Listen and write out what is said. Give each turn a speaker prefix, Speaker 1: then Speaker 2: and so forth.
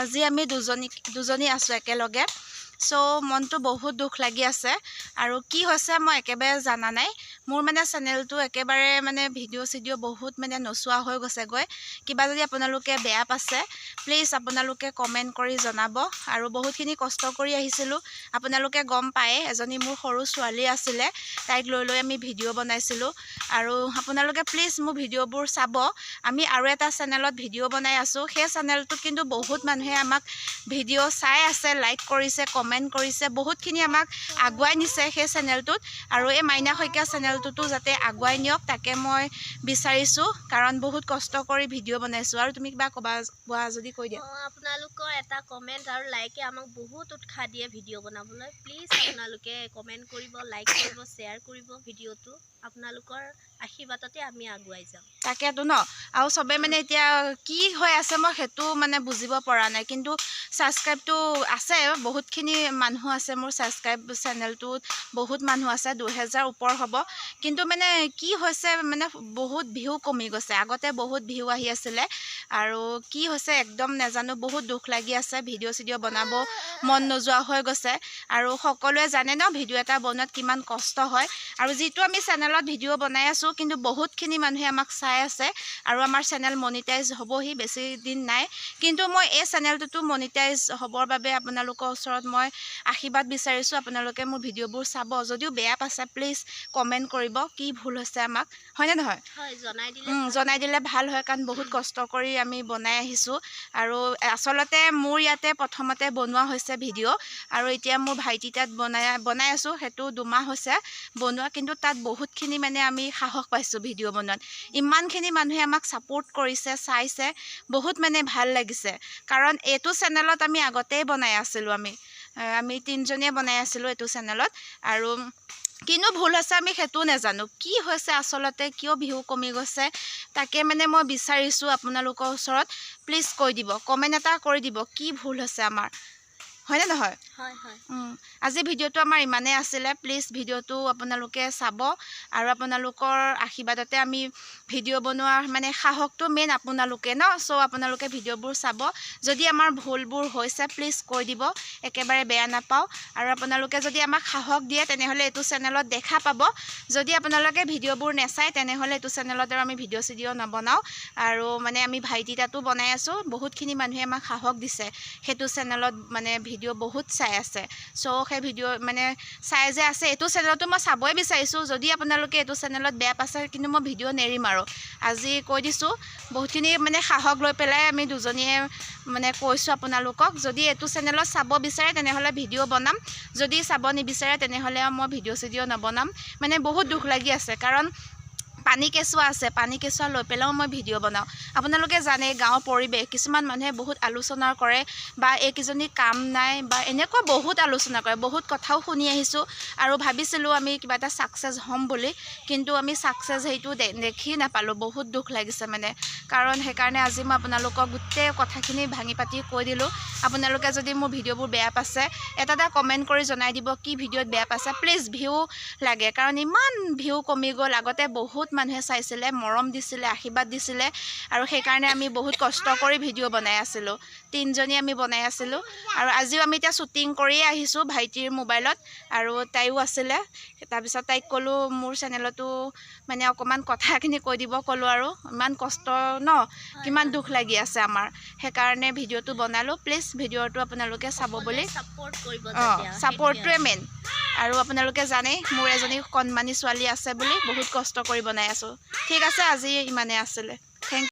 Speaker 1: আজি আমি দুজনী দুজনী আছোঁ একেলগে। চ' মনটো বহুত দুখ লাগি আছে আৰু কি হৈছে মই একেবাৰে জানা নাই। মোৰ মানে চেনেলটো একেবাৰে মানে ভিডিঅ' চিডিঅ' বহুত মানে নোচোৱা হৈ গৈছেগৈ। কিবা যদি আপোনালোকে বেয়া পাইছে, প্লিজ আপোনালোকে কমেণ্ট কৰি জনাব। আৰু বহুতখিনি কষ্ট কৰি আহিছিলোঁ, আপোনালোকে গম পায়ে। এজনী মোৰ সৰু ছোৱালী আছিলে, তাইক লৈ লৈ আমি ভিডিঅ' বনাইছিলোঁ। আৰু আপোনালোকে প্লিজ মোৰ ভিডিঅ'বোৰ চাব। আমি আৰু এটা চেনেলত ভিডিঅ' বনাই আছোঁ। সেই চেনেলটোত কিন্তু বহুত মানুহে আমাক ভিডিঅ' চাই আছে, লাইক কৰিছে, কমেণ্ট কৰিছে, বহুতখিনি আমাক আগুৱাই নিছে সেই চেনেলটোত। আৰু এই মাইনা শইকীয়া চেনেলটোতো যাতে আগুৱাই নিয়ক, তাকে মই বিচাৰিছোঁ, কাৰণ বহুত কষ্ট কৰি ভিডিঅ' বনাইছোঁ। আৰু তুমি কিবা ক'বা কোৱা যদি কৈ দিয়া।
Speaker 2: অঁ, আপোনালোকৰ এটা কমেণ্ট আৰু লাইকে আমাক বহুত উৎসাহ দিয়ে ভিডিঅ' বনাবলৈ। প্লিজ আপোনালোকে কমেণ্ট কৰিব, লাইক কৰিব, শ্বেয়াৰ কৰিব ভিডিঅ'টো। আপোনালোকৰ আশীৰ্বাদতে আমি আগুৱাই যাম।
Speaker 1: তাকেতো ন। আৰু চবে মানে এতিয়া কি হৈ আছে মই সেইটো মানে বুজিব পৰা নাই। কিন্তু ছাবস্ক্ৰাইবটো আছে, বহুতখিনি মানুহ আছে মোৰ ছাবস্ক্ৰাইব চেনেলটোত, বহুত মানুহ আছে, 2000 ওপৰ হ'ব। কিন্তু মানে কি হৈছে, মানে বহুত ভিউ কমি গৈছে। আগতে বহুত ভিউ আহি আছিলে আৰু কি হৈছে একদম নাজানো। বহুত দুখ লাগি আছে, ভিডিঅ' চিডিঅ' বনাব মন নোযোৱা হৈ গৈছে। আৰু সকলোৱে জানে ন, ভিডিঅ' এটা বনোৱাত কিমান কষ্ট হয়। আৰু যিটো আমি চেনেলত ভিডিঅ' বনাই আছোঁ, কিন্তু বহুতখিনি মানুহে আমাক চাই আছে আৰু আমাৰ চেনেল মনিটাইজ হ'বহি, বেছি দিন নাই। কিন্তু মই এই চেনেলটোতো মনিটাইজ হ'বৰ বাবে আপোনালোকৰ ওচৰত মই আশীৰ্বাদ বিচাৰিছোঁ। আপোনালোকে মোৰ ভিডিঅ'বোৰ চাব। যদিও বেয়া পাইছে, প্লিজ কমেণ্ট কৰিব কি ভুল হৈছে আমাক, হয়নে নহয়?
Speaker 2: হয়, জনাই দিলে ভাল।
Speaker 1: জনাই দিলে ভাল হয়, কাৰণ বহুত কষ্ট কৰি আমি বনাই আহিছোঁ। আৰু আচলতে মোৰ ইয়াতে প্ৰথমতে বনোৱা হৈছে ভিডিঅ' আৰু এতিয়া মোৰ ভাইটি তাত বনাই বনাই আছোঁ। সেইটো 2 মাহ হৈছে বনোৱা, কিন্তু তাত বহুতখিনি মানে আমি সাহস পাইছোঁ ভিডিঅ' বনোৱাত। ইমানখিনি মানুহে আমাক ছাপোৰ্ট কৰিছে, চাইছে, বহুত মানে ভাল লাগিছে। কাৰণ এইটো চেনেলত আমি আগতেই বনাই আছিলোঁ, আমি তিনিজনীয়ে বনাই আছিলোঁ এইটো চেনেলত। আৰু কিনো ভুল হৈছে আমি সেইটোও নাজানো। কি হৈছে আচলতে, কিয় ভিউ কমি গৈছে, তাকে মানে মই বিচাৰিছোঁ আপোনালোকৰ ওচৰত। প্লিজ কৈ দিব, কমেণ্ট এটা কৰি দিব কি ভুল হৈছে আমাৰ, হয়নে নহয়?
Speaker 2: হয়।
Speaker 1: আজি ভিডিঅ'টো আমাৰ ইমানেই আছিলে। প্লিজ ভিডিঅ'টো আপোনালোকে চাব আৰু আপোনালোকৰ আশীৰ্বাদতে আমি ভিডিঅ' বনোৱাৰ মানে সাহসটো মেইন আপোনালোকে ন। চ' আপোনালোকে ভিডিঅ'বোৰ চাব। যদি আমাৰ ভুলবোৰ হৈছে, প্লিজ কৈ দিব, একেবাৰে বেয়া নাপাওঁ। আৰু আপোনালোকে যদি আমাক সাহস দিয়ে, তেনেহ'লে এইটো চেনেলত দেখা পাব। যদি আপোনালোকে ভিডিঅ'বোৰ নেচায়, তেনেহ'লে এইটো চেনেলত আৰু আমি ভিডিঅ' চিডিঅ' নবনাওঁ। আৰু মানে আমি ভাইটি তাতো বনাই আছোঁ, বহুতখিনি মানুহে আমাক সাহস দিছে। সেইটো চেনেলত মানে ভিডিঅ' বহুত চাই আছে। চ' সেই ভিডিঅ' মানে চাই যে আছে, এইটো চেনেলতো মই চাবই বিচাৰিছোঁ। যদি আপোনালোকে এইটো চেনেলত বেয়া পাইছে, কিন্তু মই ভিডিঅ' নেৰিম। আৰু আজি কৈ দিছোঁ, বহুতখিনি মানে সাহস লৈ পেলাই আমি দুজনীয়ে মানে কৈছোঁ আপোনালোকক, যদি এইটো চেনেলত চাব বিচাৰে তেনেহ'লে ভিডিঅ' বনাম। যদি চাব নিবিচাৰে, তেনেহ'লে মই ভিডিঅ' চিডিঅ' নবনাম। মানে বহুত দুখ লাগি আছে, কাৰণ পানী কেঁচুৱা আছে, পানী কেঁচুৱা লৈ পেলাইও মই ভিডিঅ' বনাওঁ। আপোনালোকে জানে গাঁৱৰ পৰিৱেশ, কিছুমান মানুহে বহুত আলোচনা কৰে বা এইকেইজনী কাম নাই বা এনেকুৱা বহুত আলোচনা কৰে। বহুত কথাও শুনি আহিছোঁ। আৰু ভাবিছিলোঁ আমি কিবা এটা ছাকচেছ হ'ম বুলি, কিন্তু আমি ছাকচেছ সেইটো দেখি নাপালোঁ। বহুত দুখ লাগিছে মানে, কাৰণ সেইকাৰণে আজি মই আপোনালোকক গোটেই কথাখিনি ভাঙি পাতি কৈ দিলোঁ। আপোনালোকে যদি মোৰ ভিডিঅ'বোৰ বেয়া পাইছে, এটা এটা কমেণ্ট কৰি জনাই দিব কি ভিডিঅ'ত বেয়া পাইছে। প্লিজ ভিউ লাগে, কাৰণ ইমান ভিউ কমি গ'ল। আগতে বহুত মানুহে চাইছিলে, মৰম দিছিলে, আশীৰ্বাদ দিছিলে আৰু সেইকাৰণে আমি বহুত কষ্ট কৰি ভিডিঅ' বনাই আছিলোঁ। তিনিজনী আমি বনাই আছিলোঁ আৰু আজিও আমি এতিয়া শ্বুটিং কৰিয়ে আহিছোঁ ভাইটিৰ মোবাইলত আৰু তাইও আছিলে। তাৰপিছত তাইক ক'লোঁ মোৰ চেনেলতো মানে অকণমান কথাখিনি কৈ দিব ক'লোঁ। আৰু ইমান কষ্ট ন, কিমান দুখ লাগি আছে আমাৰ, সেইকাৰণে ভিডিঅ'টো বনালোঁ। প্লিজ ভিডিঅ'টো আপোনালোকে চাব বুলি।
Speaker 2: ছাপোৰ্ট কৰিব
Speaker 1: অঁ
Speaker 2: যাতে আৰু,
Speaker 1: ছাপৰ্টটোৱে
Speaker 2: সেইটোৱে।
Speaker 1: মেইন। আৰু আপোনালোকে জানেই মোৰ এজনী কণমানি ছোৱালী আছে বুলি, বহুত কষ্ট কৰি বনাই আছোঁ। ঠিক আছে, আজি ইমানেই আছিলে। Thank